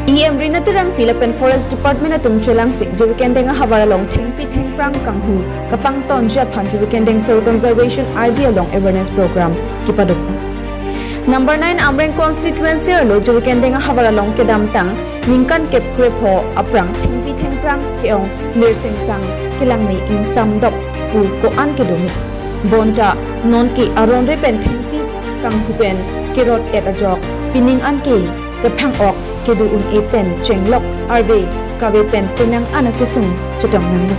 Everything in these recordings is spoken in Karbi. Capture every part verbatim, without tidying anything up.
E M Rina Terangpi lapen Forest Department atum chelangsi Jirikindeng ahavar along thengpi thengphrang kanghu kapangtonji aphan Jirikindeng Soil Conservation R D along awareness program kepaduk. Number nine Amreng constituency arlo Jirikindeng ahavar along kedamtang ningkan kep krepho aphrang thengpi thengphrang ke-ong lirsengsang kelang me ingsam dok pu ko-an kedo me. Bonta nonke aron re pen thengpi kanghu pen kerot et ajok pining an ke kephang ok kedo un-e pen chenglok arve kave pen penang an akesung chetong nanglo.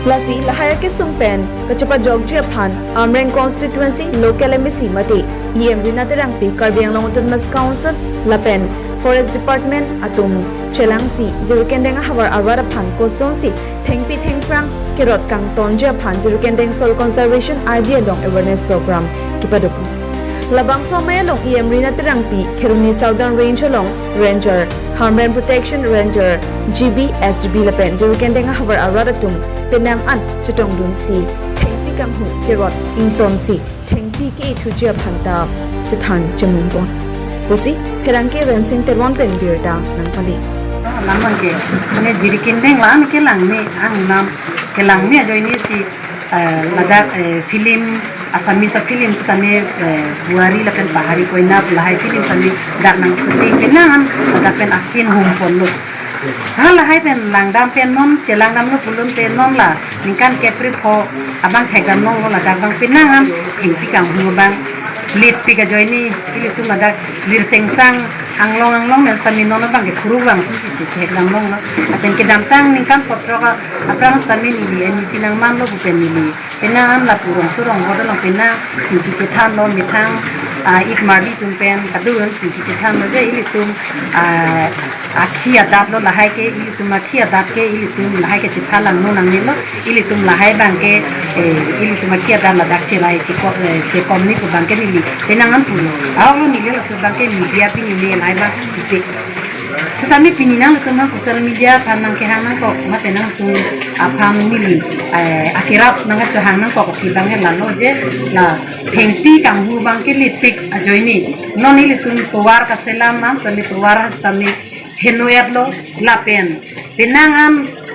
Lasi lahai akesung pen kachepajokji aphan Amreng constituency local M A C mate E M Rina Terangpi Karbi Anglong Autonomous Council lapen Forest Department atum chelangsi Jirikindeng ahavar arat aphan kosonsi thengpi thengphrang kerot kangtonji aphan Jirikindeng Soil Conservation R D along awareness program kepaduk. Labangso amei along E M Rina Terangpi Kheroni Southern Range along Ranger, Hamren Protection Ranger, G B, S G B lapen Jirikindeng ahavar arat atum penang an chetongdunsi thengpi kanghu kerot ingtonsi thengpi ke-ethuji aphan ta chethan chemung pon pusi pherangke Rensing Teron pen birta nangpale. Lamang ke, ne Jirikindeng la-an kelang me, angnam kelang me ajoine si, eh, ladak, eh, film, Assamese film sitame, eh, Buari lapen Pahari Koina lahai film sitame dak nang shooting penang an ladak pen asin hum ponlo. Ha lahai pen langdam pen non chelangdamlo pulun pen non la ningkan kep krepho abang thekdam longlo, ladak abang penang an thengpi kanghu abang letpik ajoine ilitum ladak lirsengsang anglong anglong pen sitame non abang ke khuru vangsi si chethekdam longlo. Lapen kedamtang ningkan phongo throk aphrang sitame neli M A C nangmanlo pu pen neli penang an lapu rongso rongbor along penang chingki chethanlo, methang, ah, ik marli atum pen kadun chingki chethanlo je ilitum, ah, akhi adatlo lahai ke, ilitum akhi adat ke ilitum lahai ke chethan langno nangnelo, ilitum lahai abang ke, eh, ilitum akhi adat ladak chelai cheko-, eh, chekom ni pu abang ke neli penang an pulo. Ahoklo neli laso abang ke media pini neli lahai abang tipe. Sitame pini nanglitum aphan social media aphan nangkehang nangkok mate nangtum aphan neli, eh, akerap nangkachohang nangkok ke abang ke lalo je la thengpi kanghu abang ke letpik ajoine non ilitum tovar kaselam nang sitame tovar sitame heno-etlo lapen penang an,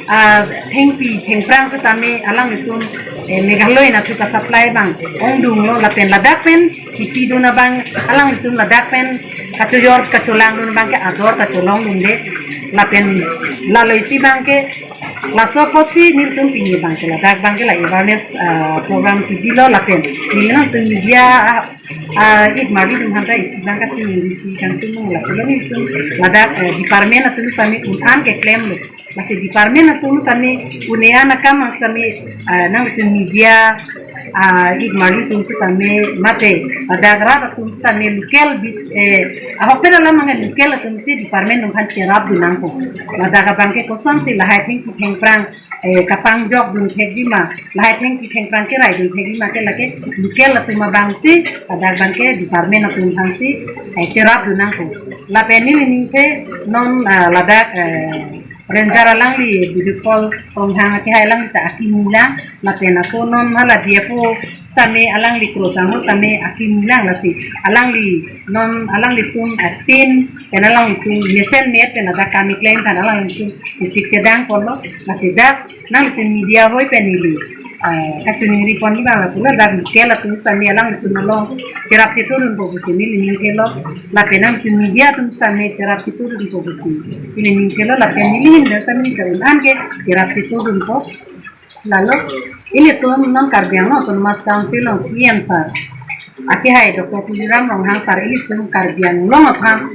ah, thengpi thengphrang sitame alanglitum, eh, Meghalaya nathu ka-supply abang ongdunglo lapen ladak pen kipidun abang alanglitum ladak pen kachojor kacholangdun abang ke ador kacholongdunde lapen lalo isi abang ke laso apotsi nelitum pini abang ke ladak abang ke la awareness, ah, program kedilo lapen neli nangtum media, ah, ah, ik marli atum aphanta isi abang kachiningri kangtung lapen nelitum ladak, eh, department atum sitame un-an keklemlo. Lasi department atum sitame un-e an akam sitame, ah, nangtum media, ah, ik marli atum sitame mate ladak rat atum sitame local bis, eh, ahok pen alam abang local atum si department atum aphan cherapdun nangpo. Ladak abang ke kosonsi lahai thengpi thengphrang, eh, kapangjokdun thekji ma, lahai thengpi thengphrang keraidun thekji ma ke lake local atum abang si, ladak abang ke department atum aphan si, eh, cherapdun nangpo. Lapen neli ningthe non, ah, ladak, eh, Ranger alangli video call Ronghang akehai alangli ta akimi lang, lapen ako non hala D F O sitame alangli Kro Sangho tame akimi lang lasi alangli non alanglitum, eh, team pen alanglitum mesen met pen ladak kam keklem aphan alanglitum chesik chedang ponlo, lasi dak nangtum media hoi pen neli, eh, kachiningri ponji abang lapu ladak local atum sitame alanglitum along cherap chetongdunpo pusi neli ningthelo, lapen nangtum media atum sitame cherap chetongdunpo pusi neli ningthelo lapen neli ahin pen sitame neli un-an ke cherap chetongdunpo. Lalo ilitum non Karbi Anglong Autonomous Council along C M sir akehai Doctor Tuliram Ronghang sir ilitum Karbi Anglong aphan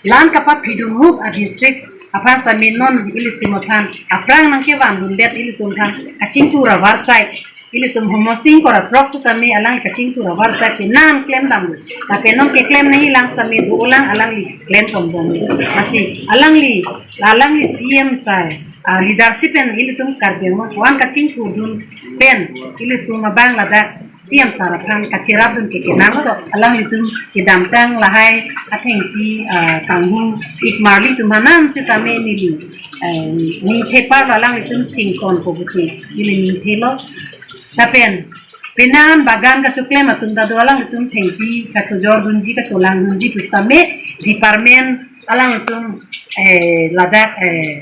la-an kapaphidun hup a-district aphan sitame non ilitum aphan aphrang nangkevandundet ilitum aphan kachingthur avarsai ilitum homosing kora throk sitame alang kachingthur avarsai penang klemdamlo. Lapen non keklem nangji lang sitame dolang alangli klem ponbom. Lasi alangli, alangli C M sir, ah, leadership pen ilitum Karbi Anglong ko-an kachingthurdun pen ilitum abang ladak C M sir aphan kacherapdun ke kenangso alanglitum kedamtang lahai athengpi, ah, kanghu ik marli atum aphan sitame neli, eh, ningtheparlo alanglitum chingkonpo pusi neli ningthelo. Lapen penang bagan kachoklem atum ta do, alanglitum thengpi kachojordunji kacholangdunji pusitame department alanglitum eh, ladak, eh,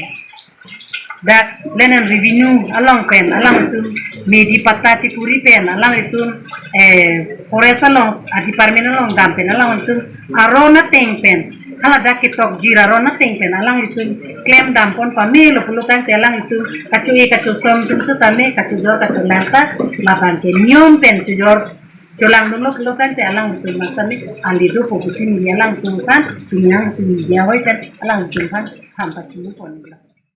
dak Land and Revenue along pen, alanglitum medi patta chikuri pen, alanglitum, eh, forest along, ah, department along dam pen, alanglitum aron ateng pen, haladak ketokjir aron ateng pen, alanglitum klem dam pon pamelo pulo tangte alanglitum kacho-e kachosom atum setame kachojor kacholang ta, labang ke niyom pen chojor cholang dunlo pulo tangte alanglitum matame ali dopo pusi neli alanglitum aphan, pini nangtum media hoi pen alanglitum aphan tham pachini ponlo.